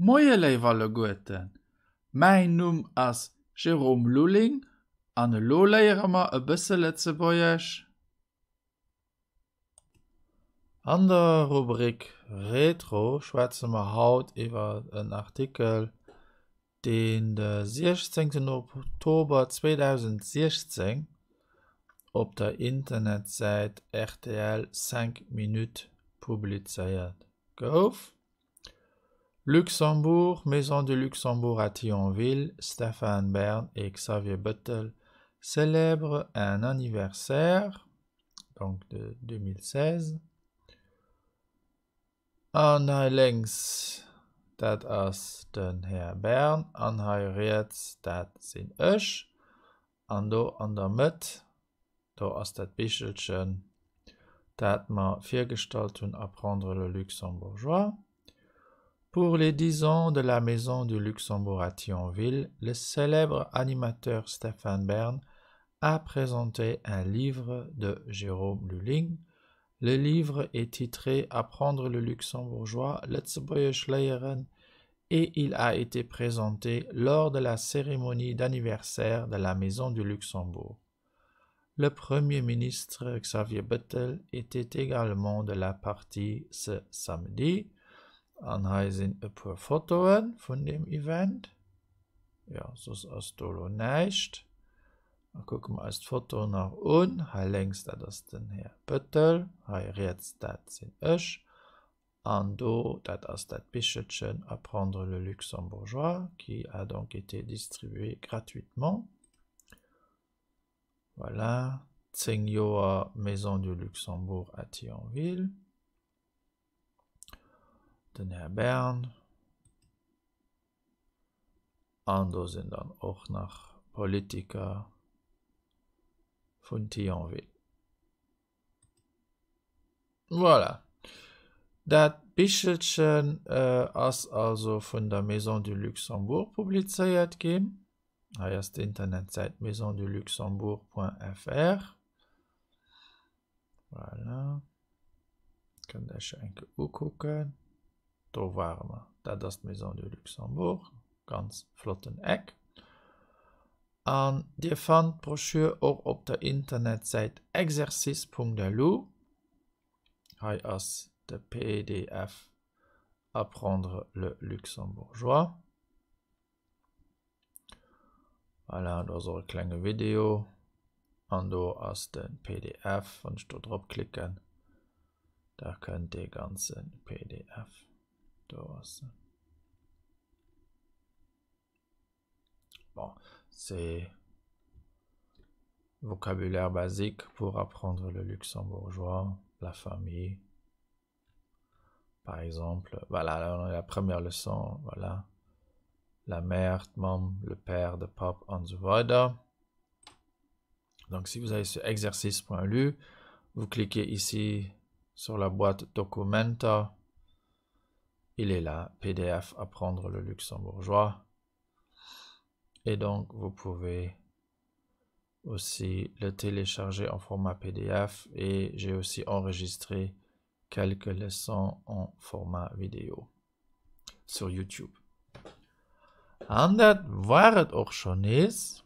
Moie léif alleguerten, mäin Numm ass Jérôme Lulling an elo léiere mer e bësse Lëtzebuergesch. An der Rubrik Retro schwätze mer haut iwwer en Artikel, deen de 16 Oktober 2016 op der Internetsäit rtl 5 Minutes publizéiert gouf. Luxembourg, Maison du Luxembourg à Thionville, Stéphane Bern et Xavier Bettel célèbrent un anniversaire, donc de 2016. An hei lénks, dat ass den Här Bern, an hei riets, dat sinn ech. An do an der Mëtt, do ass dat Bichelchen, dat mer virgestallt hunn, Apprendre le luxembourgeois. Pour les dix ans de la Maison du Luxembourg à Thionville, le célèbre animateur Stéphane Bern a présenté un livre de Jérôme Lulling. Le livre est titré Apprendre le luxembourgeois, Lëtzebuergesch léieren et il a été présenté lors de la cérémonie d'anniversaire de la Maison du Luxembourg. Le Premier ministre Xavier Bettel était également de la partie ce samedi. An hei sinn e puer Fotoe vun deem Event. Jo, soss ass do elo näischt. Da kucke mer eis d'Foto nach un. Hei lénks, dat ass den Här Bettel, hei riets, dat sinn ech. An do, dat ass dat Bichelchen Apprendre le luxembourgeois qui a donc été distribué gratuitement. Voilà, 10 Joer Maison du Luxembourg à Thionville. Den Här Bern. An do sinn dann och nach Politiker vun Thionville. Voilà. Dat Bichelchen ass also vun der Maison du Luxembourg publizéiert ginn. Hei ass d'Internetsäit maisonduluxembourg.fr. Voilà. Kënnt Iech eng Kéier ukucken. Do ware mer. Dat ass d'Maison du Luxembourg. Ganz flotten Eck. An Dir fannt d'Broschür och op der Internetsäit exercice.lu. Hei ass de pdf Apprendre le luxembourgeois. Voilà, do ass och e klenge Video an do ass de pdf. Wann ech do drop klicken, da kënnt dee ganze pdf. Do ass en. Bon, c'est vocabulaire basique pour apprendre le luxembourgeois, la famille. Par exemple, voilà, la première leçon, voilà. La mère, d'Mamm, le père, de Papp an esou weider. Donc si vous allez sur exercice.lu, vous cliquez ici sur la boîte Dokumenter. Il est là, PDF Apprendre le luxembourgeois. Et donc vous pouvez aussi le télécharger en format PDF et j'ai aussi enregistré quelques leçons en format vidéo sur YouTube. An dat war et och schon nees.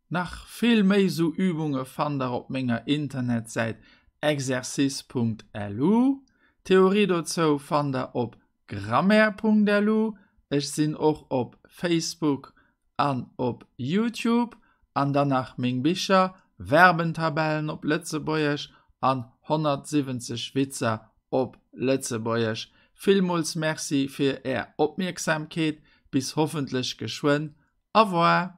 Nach vill méi sou Übunge fannt der op menger Internetsäit exercice.lu. D'Theorie dozou fannt der op grammaire.lu. Ech sinn och op Facebook an op Youtube. An dann nach meng Bicher, Verbentabellen op Lëtzebuergesch an 170 Witzer op Lëtzebuergesch. Villmools Merci fir är Opmierksamkeet. Bis hoffentlech geschwënn. Au revoir!